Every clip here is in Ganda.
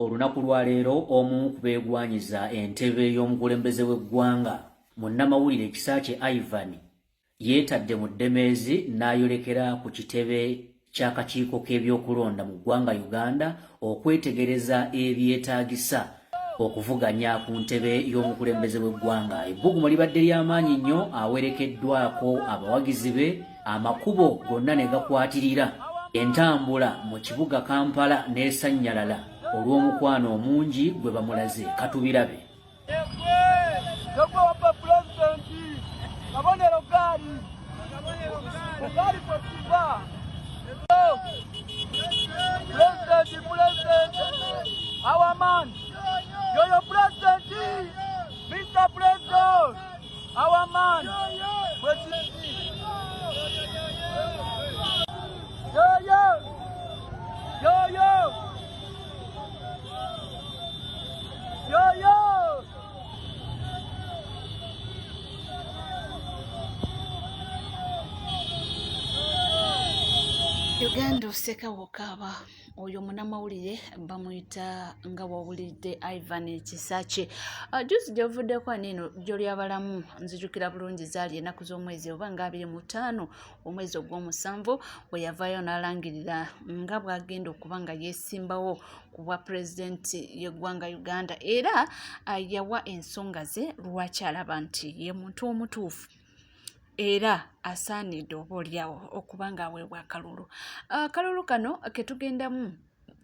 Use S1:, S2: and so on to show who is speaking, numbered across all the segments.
S1: Olunaku lwaleero omu ku beegwanyiza entebe y'omukulembeze w'eggwanga munnamawulire Kisaakye Ivan yeetadde mu ddemeezi n'ayolekera ku kitebe ky'akakiiko k'ebyokulonda mu ggwanga Uganda okwetegereza ebyetaagisa okuvuganya ku ntebe y'omukulembeze w'eggwanga. Ebbugumu libadde ly'amaanyi nnyo, awerekeddwako abawagizi be, amakubo gonna ne gakwatirira entambula mu kibuga Kampala n'esannyalala olw'omukwano omungi gwe bamulaze. Katubirabe.
S2: Our man, yoyo president, Mr. President, our man, President. Yo yo, yo yo, yo yo.
S3: Uganda oseka wokaaba. Oyo munamawulire bamuyita nga bw'owulidde Ivan Kisakye. Juzi gy'ovuddeko aneno gy'olyabalamu nzijukira bulungi zaali ennaku z'omwezi oba nga 25 omwezi ogw'omusanvu bwe yavaayo n'alangirira nga bw'agenda okuba nga yeesimbawo ku bwa pulezidenti y'eggwanga Uganda, era yawa ensonga ze lwaki alaba nti ye muntu omutuufu era asaanidde oba oliawo okuba ng'aweebwa akalulu. Akalulu kano ke tugendamu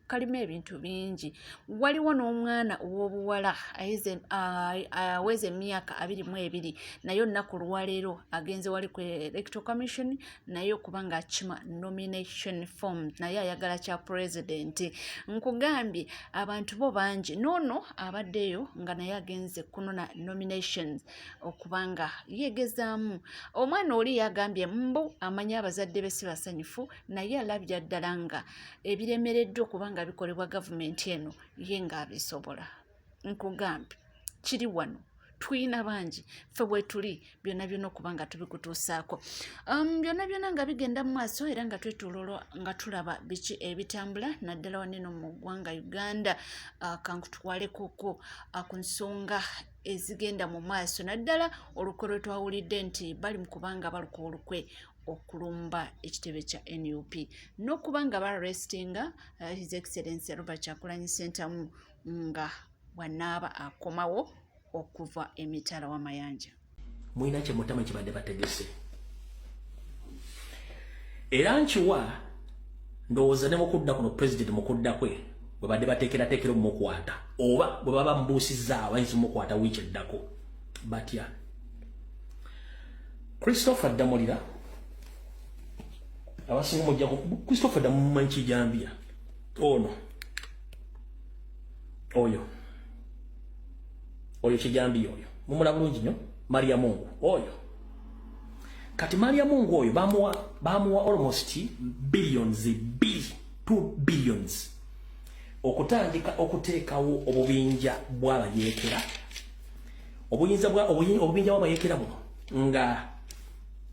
S3: kalimu ebintu bingi. Waliwo n'omwana ow'obuwala aweza emyaka 22, naye olunaku lwaleero agenze wali ku Electoral Commission naye okuba ng'akima nomination form, naye ayagala kya pulezidenti. Nkugambye abantu bo bangi. N'ono abaddeyo nga naye agenze kunona nominations okuba nga yeegezaamu. Omwana oli yagambye mbu amanyi abazadde be si basanyufu, naye alabira ddala nga ebiremereddwa okuba nga bikolebwa gavumenti eno ye ng'abisobola. Nkugambye kiri wano, tulina bangi ffe bwe tuli byonna byonna okuba nga tubikutuusaako. Byonna byonna nga bigenda mu maaso era nga twetooloolwa nga tulaba biki ebitambula naddala wano mu ggwanga Uganda. Kankutwalekoko ku nsonga ezigenda mu maaso naddala olukwe lwe twawulidde nti bali mu kubanga baluka olukwe okulumba ekitebe kya NUP n'okuba nga ba-arrestinga His Excellency Robert Kyagulanyi Ssentamu nga bw'anaaba akomawo okuva emitala w'amayanja.
S4: Mulina kye mutama kibadde bategese, era nkiwa ndowooza ne mukudda kuno pulezidenti mukudda kwe bwe badde bateekerateekera omumukwata oba bwe baba bamubuusizza abayinza omukwata wiiki eddako. Batya Christopher Damulira, abasinga mujja Christopher Damulira kijambiya ono oyo oyo kijambiya oyo mumula bulungi nnyo. Maria Mungu oyo, kati Maria Mungu oyo bamuwa almost billions 2, 2 billions okutandika okuteekawo obubinja bw'abayeekera, obuyinza bwa obubinja bw'abayeekera buno nga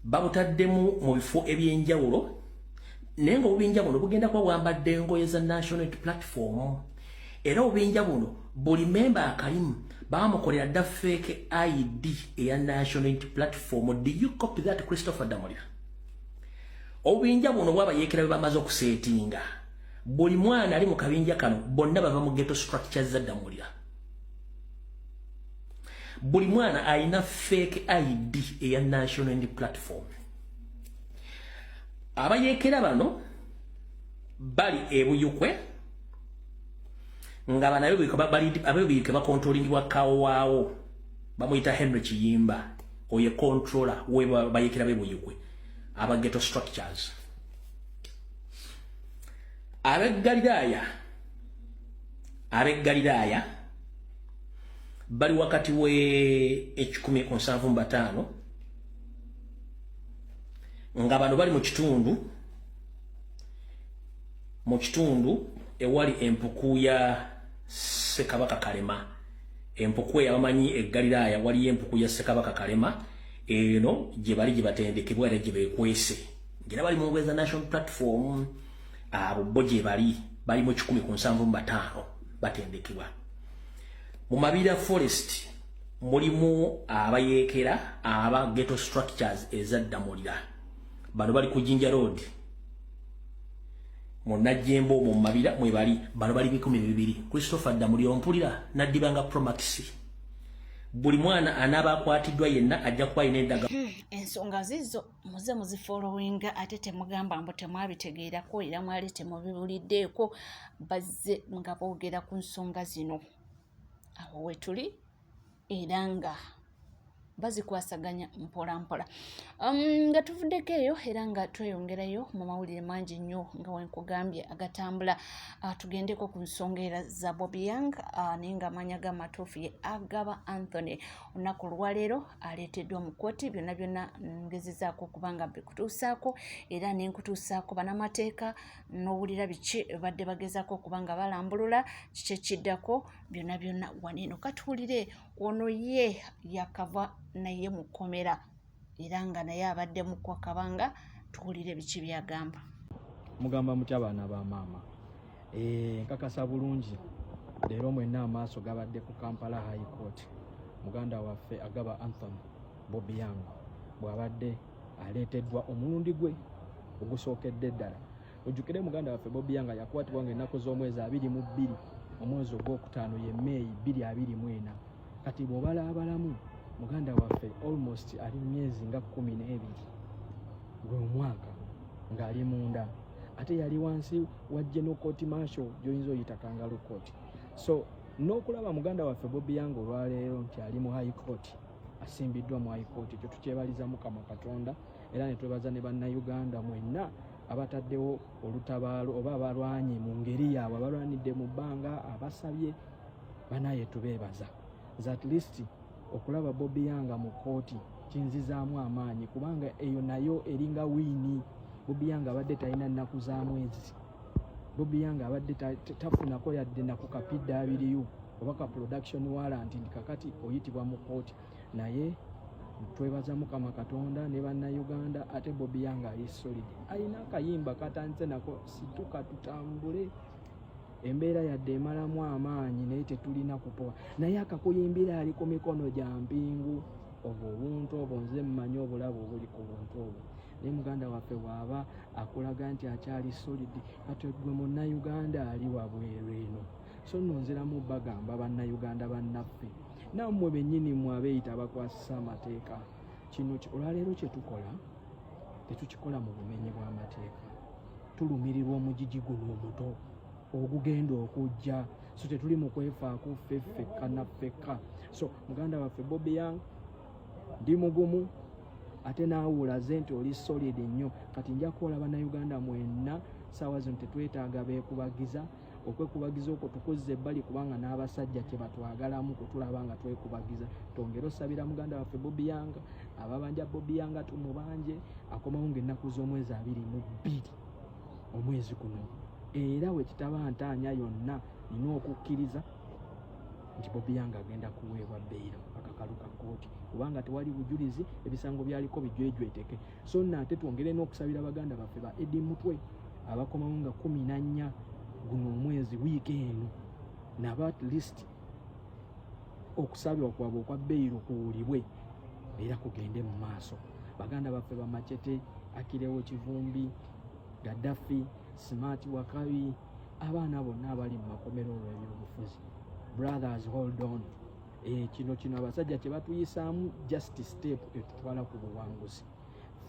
S4: babutaddemu mu bifo ebyenjawulo, naye nga obubinja buno bugenda kuba bwambadde engoye za National Platform. Era obubinja buno buli memba akalimu bamukolera dda fake ID eya National Platform. Do you copy that, Christopher Damulira? Obubinja buno bw'abayeekera bwe bamaze okuseetinga, buli mwana ali mu kabinja kano, bonna bava mu ghetto structures za Damulira. Buli mwana alina fake ID eya National Platform. Abayeekera bano bali ebuyukwe nga bano abebuyikwe bakontrolingibwa kawaawo bamuyita Henry Kiyimba, oye controller we bayeekera bebuyukwe aba ghetto structures. Ab'e Galiraaya bali wakati we 175, nga bano bali mu kitundu ewali empuku ya Ssekabaka Kalema. Empuku eyo abamanyi e Galiraaya, waliyo empuku ya Ssekabaka Kalema, eno gye bali gye batendekebwa era gye beekwese ngera bali mu ngoye za National Platform. Abo bo gye bali, bali mu 175. Batendekebwa mu Mabira Forest, mulimu abayeekera aba ghetto structures ezaddamulira. Bano bali ku Jinja Road mu Najjemba omwo mu Mabira mwebali. Bano bali 2000. Christopher Ddamulira, ompulira? Naddibanga Promax. Buli mwana anaaba akwatiddwa yenna ajja kuba alina endaga.
S3: Ensonga zizo muze muzifollowinga, ate temugamba mbu temwabitegeerako era mwali temubiwuliddeeko. Bazze nga boogera ku nsonga zino, awo wetuli era nga bazikwasaganya mpola mpola. Nga tuvuddeko eyo era nga tweyongerayo mu mawulire mangi nnyo nga wenkugambye agatambula, tugendeko ku nsonga era za Bobi Young, naye nga amanya g'amatuufu ye Agaba Anthony. Olunaku olwaleero aleeteddwa mu kkooti. Byonna byonna ngezezaako okuba nga mbikutuusaako era nenkutuusaako banamateeka n'owulira biki badde bagezaako okuba nga balambulula, kiki ekiddako, byonna byonna waneeno. Katuwulire ono ye yakava naye mu kkomera era nga naye abadde mu kwakabanga, tuwulire biki byagamba.
S5: Mugamba mutya abaana ba maama? Nkakasa bulungi leero mwenna amaaso gabadde ku Kampala High Court, muganda waffe Agaba Anthony Bobi Young bw'abadde aleeteddwa omulundi gwe ogusookedde ddala. Ojjukire muganda waffe Bobi Young yakwatibwa nga ennaku z'omwezi 22 omwezi ogwokutaano, ye Meeyi 2024. Kati bw'obala abalamu, muganda waffe almost ali myezi nga 12 gwe omwaka ng'ali munda, ate yali wansi wa General Court Martial gy'oyinza oyita kangaroo court. So n'okulaba muganda waffe Bobi Young olwaleero nti ali mu High Court, asimbiddwa mu High Court, ekyo tukyebaliza Mukama Katonda era ne twebaza ne Bannayuganda mwenna abataddewo olutabaalo oba abalwanyi mu ngeri yaabwe, abalwanidde mu bbanga, abasabye banaye tubeebaza. Nze at least okulaba Bobi Young mu kooti kinzizaamu amaanyi, kubanga eyo nayo eringa win. Bobi Young abadde talina nnaku za mwezi. Bobi Young abadde tafunako yadde naku ka PW oba ka production warrant nti kakati oyitibwa mu kooti, naye twebaza Mukama Katonda ne Bannayuganda. Ate Bobi Young ali solid, alina akayimba katandise nako, "Situka Tutambule". Embeera yadde emalamu amaanyi, naye tetulina kupowa, naye akakuyimbira ali ku mikono gya mpingu. Obwo obuntu obwo nze mmanyi obulabu obuli ku buntu obwo, naye muganda waffe bw'aba akulaga nti akyali solid, kati gwe Munnayuganda ali wabweru eno. So nno nziramu bagamba, Bannayuganda bannaffe, nammwe bennyini mmwe abeeyita abakwasisa amateeka, kino olwaleero kye tukola tetukikola mu bumenyi bw'amateeka. Tulumirirwa omugigi guno omuto ogugenda okujja, so tetuli mu kwefaako ffe ffekka na ffekka. So muganda waffe Bobi Young, ndi mugumu, ate naawe olaze nti oli solid nnyo. Kati nja kukola Bannayuganda mwenna, saawa zino tetwetaaga beekubagiza. Okwekubagiza okwo tukuzza ebbali, kubanga n'abasajja kye batwagalamu kutulaba nga twekubagiza. Twongere osabira muganda waffe Bobi Young. Ababanja Bobi Young tumubanje, akomawo ng'ennaku z'omwezi 22 omwezi guno, era wekitaba ntaanya yonna, nina okukkiriza nti Bobi Young agenda kuweebwa beyiro akakalu ka kkooti, kubanga tewali bujulizi, ebisango byaliko bijwejweteke. So nno ate twongere n'okusabira baganda baffe ba Eddie Mutwe abakomawo nga 14 guno omwezi, wiiki eno, nabo at least okusabirwa kwabwe okwa beyiro kuwulibwe era kugende mu maaso. Baganda baffe bamachete, Akirewo Kivumbi, Gaddafi Smart, Wakabi, abaana bonna abali mu makomero olw'ebyobufuzi, brothers, hold on. Kino abasajja kye batuyisaamu just step etutwala ku buwanguzi.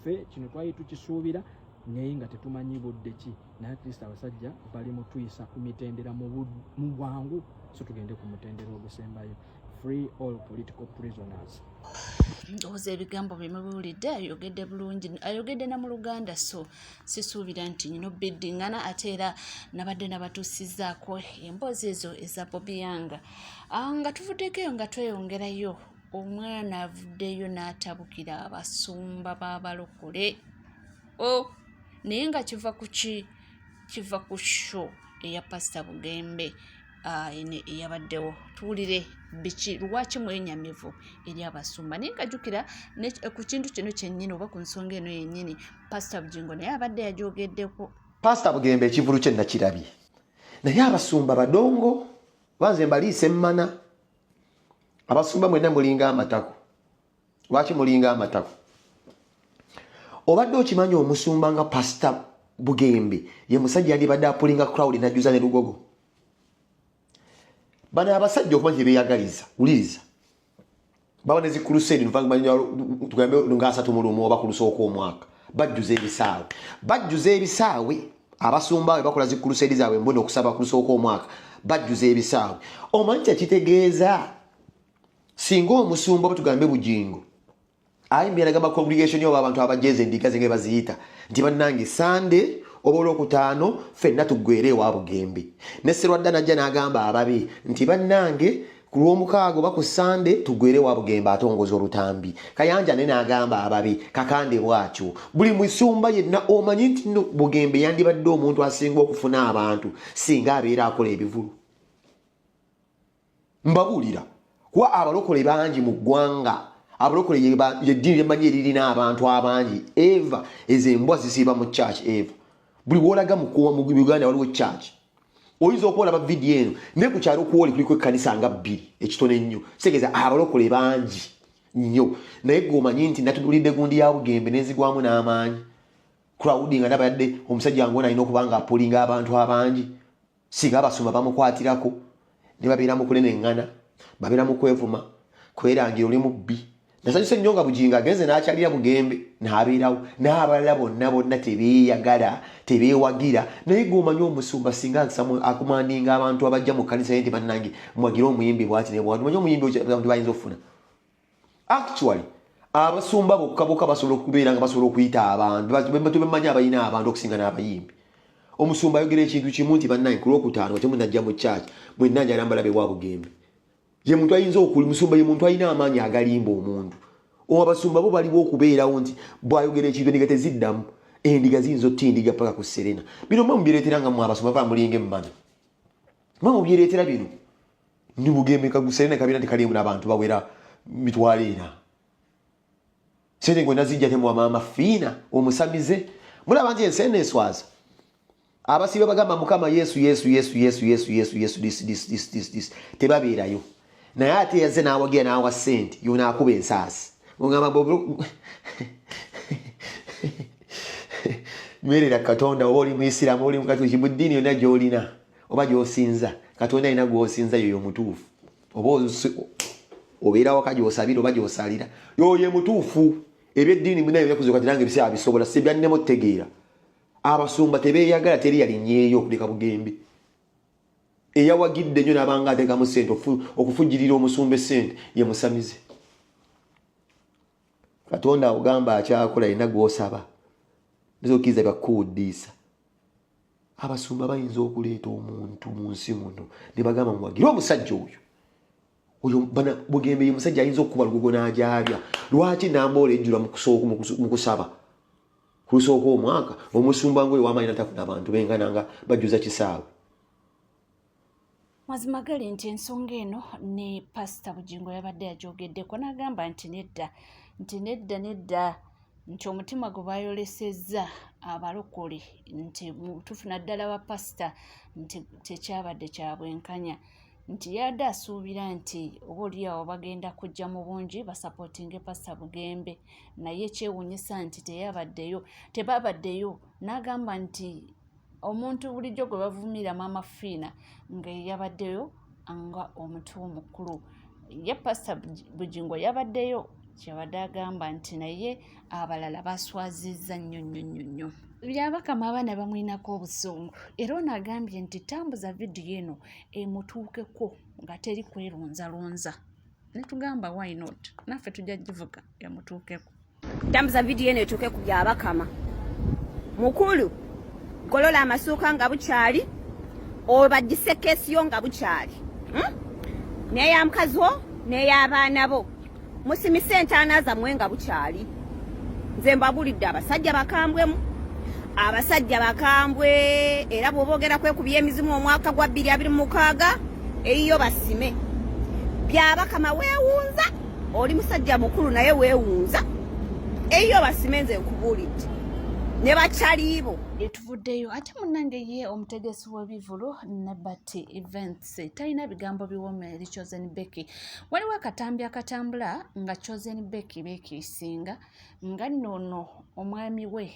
S5: Ffe kino twali tukisuubira, naye nga tetumanyi budde ki, naye at least abasajja bali mu tuyisa ku mitendera mu bwangu, so tugende ku mutendera ogusembayo. Free all political prisoners.
S3: Ndowooza ebigambo bye mubiwulidde, ayogedde bulungi, ayogedde na mu Luganda, so sisuubira nti nyina obiddingana. Ate era nabadde nabatuusizzaako emboozi ezo eza Bobi Young. Nga tuvuddeko eyo nga tweyongerayo, omwana avuddeyo n'atabukira abasumba b'abalokole o, naye nga kiva ku ki? Kiva ku show eya Pasita Bugembe ene eyabaddewo. Tuwulire biki, lwaki mwenyamivu eri abasumba. Naye nga jjukira ku kintu kino kyennyini oba ku nsonga eno yennyini, Pasita Bugingo naye abadde yagyogeddeko.
S6: Pasita Bugembe ekivulu kye nakirabye, naye abasumba badongo. Banze mbaliisa emmana. Abasumba mwenna mulinga amatako. Lwaki mulinga amatako? Obadde okimanyi omusumba nga Pastor Bugembe ye musajja yandibadde apulinga crowd najjuza ne Lugogo. Bano abasajja okuba nti beyagaliza, wuliriza. Baba ne zi crusade tugambe nga 31 oba ku lusooka omwaka. Bajjuza ebisaawe. Bajjuza ebisaawe. Abasumba bwe bakola zi crusade zaabwe mbona okusaba ku lusooka omwaka. Bajjuza ebisaawe. Omanyi kye kitegeeza? Singa omusumba oba tugambe Bugingo ayimbira nagamba congregation yo abantu abajeza endiga ze nga baziyita nti bannange Sunday oba olwokutaano ffenna tuggwere ewa Bugembe, ne Serwadda najja n'agamba ababe nti bannange ku lwomukaaga oba ku Sunday tuggwere ewa Bugembe atongoza olutambi, Kayanja ne n'agamba ababe, Kakande bw'atyo, buli musumba yenna omanyi nti no Bugembe yandibadde omuntu asinga okufuna abantu singa abeera akola ebivulu. Mbabuulira kuba abalokole bangi mu ggwanga. Abalokole yeddiini lyemanyi eririna abantu abangi. Eva ezo embwa zisiiba mu church. Eva buli wolaga mu Uganda waliwo church. Oyinza okuba olaba vidiyo eno naye ku kyalo kwoli kuliko ekkanisa nga bbiri, ekitono ennyo. Kitegeeza abalokole bangi nnyo. Naye gwe omanyi nti natunulidde gundi ya Bugembe nenzigwamu n'amaanyi crowd nga ndaba yadde omusajja ng'ono alina okuba nga apulinga abantu abangi. Singa abasumba bamukwatirako ne babeera mu kuneneŋŋana, babeera mu kwevuma, kwerangira oli mubbi. Nasanyuse nnyo nga Bugingo agenze n'akyalira Bugembe n'abeerawo, n'abalala bonna bonna tebeeyagala, tebeewagira. Naye gwe omanyi omusumba singa akumandinga abantu abajja mu kkanisa ye nti bannange mwagire omuyimbi bw'ati ne bw'ati, omanyi omuyimbi oyo abantu bayinza okufuna. Actually abasumba bokka bokka basobola okubeera nga basobola okuyita abantu, tubemanyi abalina abantu okusinga n'abayimbi. Omusumba ayogera ekintu kimu nti bannange ku lwokutaano temunajja mu church mwenna njala mbalabe wa Bugembe. Ye muntu ayinza okuli musumba, ye muntu alina amaanyi agalimba omuntu. Abasumba bo baliwo okubeerawo nti bw'ayogera ekintu endiga teziddamu, endiga ziyinza otindiga paka ku Serena. Bino mwe mubyereetera nga mwe abasumba va mulinga emmana, mwe mubyereetera bino. Ni Bugembe kaguserena kabira nti kalimu n'abantu bawera 400,000. Sente ng'onna zijja temuwa maama Fiina omusamize. Mulaba nti ensi eno eswaza. Abasiiba bagamba Mukama Yesu, Yesu, Yesu, Yesu, Yesu, Yesu, Yesu, this, this, this, this, this. Tebabeerayo. Naye ate yazze n'awagira n'awa ssente, yona akuba ensaasi. Ogamba mbu nywerera Katonda, oba oli Muyisiraamu, oba oli Mukatuliki, mu ddiini yonna gy'olina oba gy'osinza, Katonda alina gw'osinza yoyo omutuufu. Oba obeera waka gy'osabira oba gy'osalira, yoyo mutuufu. Eby'eddiini munayo byakuze kati nange ebiseera bisobola, si byannema otutegeera. Abasumba tebeeyagala, teri yalinnyeeyo okuleka Bugembe. Eyawagidde ennyo n'abanga ateekamu ssente okufujjirira omusumba essente ye musamize. Katonda ogamba akyakola yenna gw'osaba, okkiriza byakukuwuddiisa. Abasumba bayinza okuleeta omuntu mu nsi muno ne bagamba muwagire omusajja oyo. Oyo bana Bugembe ye musajja ayinza okukuba Lugogo n'agyabya. Lwaki Namboole ejjula mu kusaba ku lusooka omwaka omusumba ng'oyo w'amaanyi natafuna abantu bengana nga bajjuza kisaawe?
S3: Mazima gali nti ensonga eno ne Pasita Bugingo yabadde yagyogeddeko n'agamba nti nedda, nti nedda, nedda, nti omutima gwe baayolesezza abalokole nti tufuna ddala ba pasita nti tekyabadde kya bwenkanya, nti yabadde asuubira nti oba oliawo bagenda kujja mu bungi basapootinge Pasita Bugembe, naye kyewuunyisa nti teyabaddeyo, tebabaddeyo. N'agamba nti omuntu bulijjo gwe bavumira Maama Fiina nga yabaddeyo nga omutu omukulu, ye Pasita Bugingo yabaddeyo, kyabadde agamba nti naye abalala baswazizza nnyo nnyo nnyo nnyo. Byabakama abaana bamwinako obusungu, era ono agambye nti tambuza vidiyo eno emutuukeko nga teri kwerunzalunza. Ne tugamba why not, naffe tujja givuga emutuukeko.
S7: Tambuza vidiyo eno etuuke ku Byabakama. Mukulu, golola amasuuka nga bukyali, obadise keesi yo nga bukyali. N'eya mukazi wo n'ey'abaana bo. Musimise entaana zammwe nga bukyali. Nze mbabulidde abasajja bakambwemu. Abasajja bakambwe era bw'oba ogenda kwekubya emizimu omwaka gwa 2026 eyiyo basime. Byabakama weewunza, oli musajja mukulu naye weewunza. Eyiyo basime nze nkubuulidde. Ne bakyaliibo.
S3: Etuvuddeyo ate munnange ye omutegesi w'ebivulu Nebert Events talina bigambo biwooma eri Chosen Becky. Waliwo akatambi akatambula nga Chosen Becky beekiisinga nga nno ono omwami we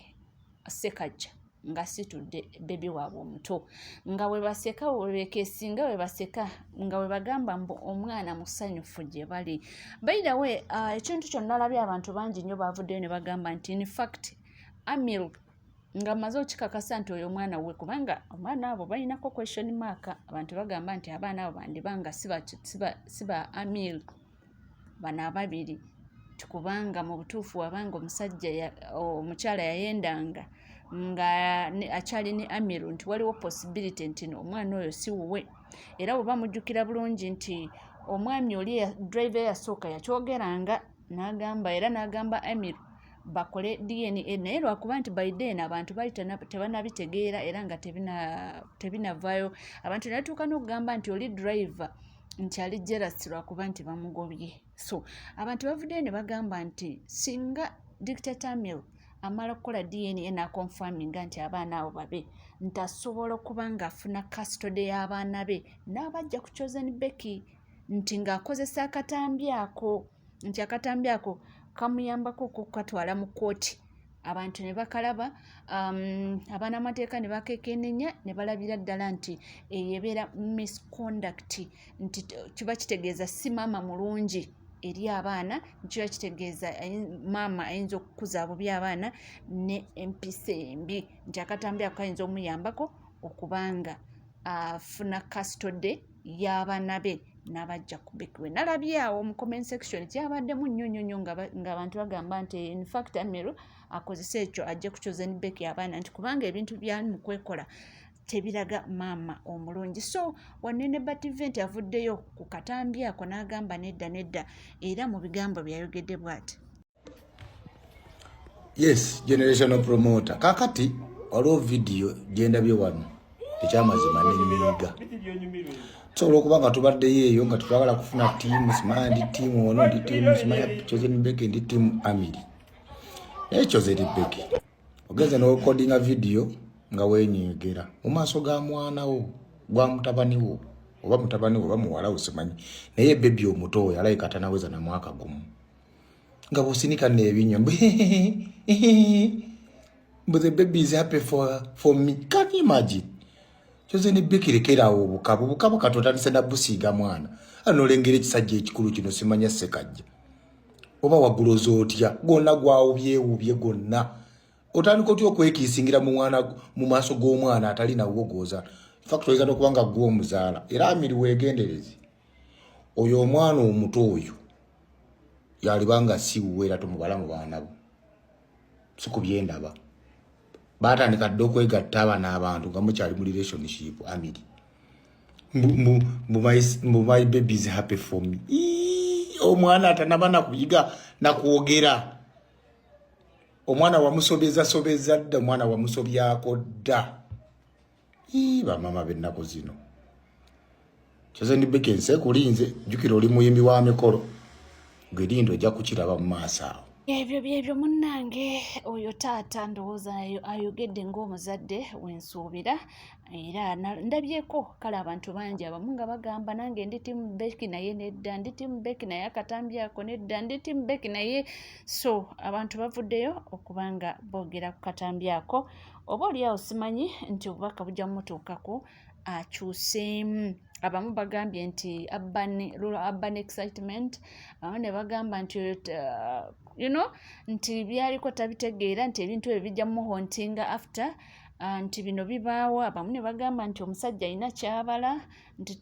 S3: Ssekajja ng'asitudde bbebi waabwe omuto nga bwe baseka bwe beekeesinga bwe baseka nga bwe bagamba mbu omwana musanyufu gye bali. By the way, ekintu kyonna nalabye abantu bangi nnyo baavuddeyo ne bagamba nti in fact Amir nga mmaze okikakasa nti oyo omwana we kubanga omwana abo balinako question mark. Abantu bagamba nti abaana abo bandiba nga si ba Amir bano ababiri nti kubanga mu butuufu wabanga omusajja omukyala yayendanga nga akyali ne Amir nti waliwo possibility nti omwana oyo si wuwe. Era bw'oba mujjukira bulungi nti omwami oli driver eyasooka yakyogeranga n'agamba era n'agamba Amir bakole DNA naye lwakuba nti by then abantu bali tebanabitegeera era nga tebinavaayo abantu ne batuuka n'okugamba nti oli driver nti ali jealous lwakuba nti bamugobye. So abantu bavuddeyo ne bagamba nti singa Dictator Amir amala okukola DNA n'akonfaminga nti abaana abo babe nti asobola okuba ng'afuna custody y'abaana be n'abajja ku Chosen Becky nti ng'akozesa akatambi ako nti akatambi ako kamuyambako okukatwala mu kkooti abantu ne bakalaba abanamateeka ne bakekenenya ne balabira ddala nti eyo ebeera misconduct nti kiba kitegeeza si maama mulungi eri abaana, kiba kitegeeza maama ayinza okukuza bubi abaana ne empisa embi nti akatambi ako kayinza omuyambako okubanga afuna custody y'abaana be n'abajja ku Becky. We nalabye awo mu comment section kyabaddemu nnyo nnyo nnyo ng'abantu bagamba nti in fact Amir akozese ekyo ajje ku Chosen Becky abaana nti kubanga ebintu byali mu kwekola tebiraga maama omulungi. So wanene Bative nti avuddeyo ku katambi ako n'agamba nedda nedda era mu bigambo byayogedde bw'ati.
S8: Yes, generational promoter. Kakati waliwo vidiyo gyendabye wano ekyamazima nenyiiga. Tusobola okuba nga tubaddeyo eyo nga tetwagala kufuna tiimu, simanya ndi tiimu ono, ndi tiimu simanya Chosen Becky, ndi tiimu Amiri. Naye Chosen Becky ogenze n'okodinga vidiyo nga weenyegera mu maaso ga mwana wo, gwa mutabani wo oba mutabani wo oba muwala wo simanyi, naye bebi omuto oyo alabika tanaweza na mwaka gumu nga bw'osinika n'ebinywa mbu the baby is happy for me. Can you imagine? Chosen Becky lekerawo obukaba obukaba kati otandise na busiiga mwana anolengera ekisajja ekikulu kino simanya Ssekajja oba waguloza otya gwonna gwawubyewubye gwonna otandika otya okwekiisingira mu mwana mu maaso g'omwana atali nawo gwozaala. Infact oyinza n'okuba nga gwe omuzaala. Era Amiri weegendereze, oyo omwana omuto oyo yaliba nga si wuwe era tomubala mu baana bo. Si ku byendaba batandika dda okwegatta abana abantu nga mukyali mu relationship. Amiri mbu my baby is happy for me. Omwana atanaba nakuyiga nakwogera, omwana wamusobeza sobeza dda, omwana wamusobyako dda. Bamama b'ennaku zino. Chosen Becky, ensi ekulinze. Jjukira oli muyimbi wa mikolo gwe lindo, ojja kukiraba mu maaso awo.
S3: Ebyo byebyo munnange. Oyo taata ndowooza ayogedde ng'omuzadde wensuubira era ndabyeko kale abantu bangi abamu nga bagamba nange ndi tiimu Becky naye nedda, ndi tiimu Becky naye akatambi ako nedda, ndi tiimu Becky naye. So abantu bavuddeyo okuba nga boogera ku katambi ako, oba oliawo simanyi nti obubaka bujja mumutuukako akyuseemu. Abamu bagambye nti urban excitement, abamu ne bagamba nti nti byaliko tabitegeera nti ebintu ebyo bijja muhontinga after nti bino bibaawo. Abamu ne bagamba nti omusajja alina kyabala nti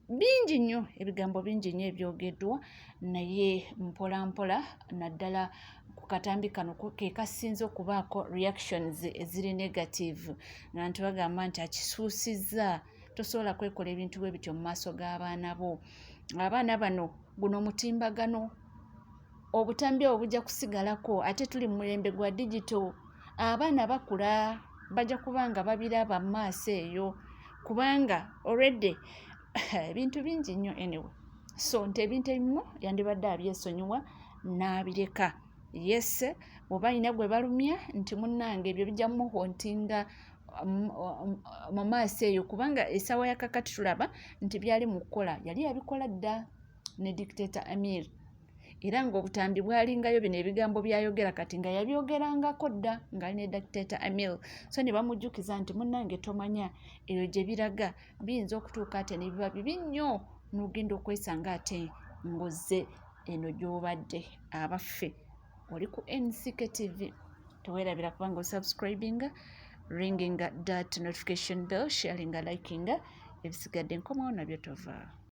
S3: bingi nnyo, ebigambo bingi nnyo ebyogeddwa naye mpola mpola naddala ku katambi kano ke kasinze okubaako reactions eziri negative nga nti bagamba nti akisuusizza, tosobola kwekola ebintu bwe bityo mu maaso g'abaana bo. Abaana bano guno omutimbagano obutambi obwo bujja kusigalako ate tuli mu mulembe gwa digital, abaana bakula bajja kuba nga babiraba mu maaso eyo kubanga already ebintu bingi nnyo. Anyway, so nti ebintu ebimu yandibadde abyesonyiwa n'abireka. Yes. Oba alina gwe balumya nti munnange ebyo bijja muhontinga mu maaso eyo, kubanga essaawa ya kakati tulaba nti byali mu kukola yali yabikola dda ne dictator Amir, era ng'obutambi bwalingayo bino ebigambo byayogera kati nga yabyogerangako dda ng'ali ne dictator Amir. So ne bamujjukiza nti munnange tomanya eyo gye biraga, biyinza okutuuka ate ne biba bibi nnyo n'ogenda okwesanga ate ng'ozze eno gy'obadde. Abaffe, oli ku NCK TV, teweerabira kubanga osubscribinga, ringinga that notification bell, sharinga, likinga, ebisigadde nkomawo nabyo, tovaawo.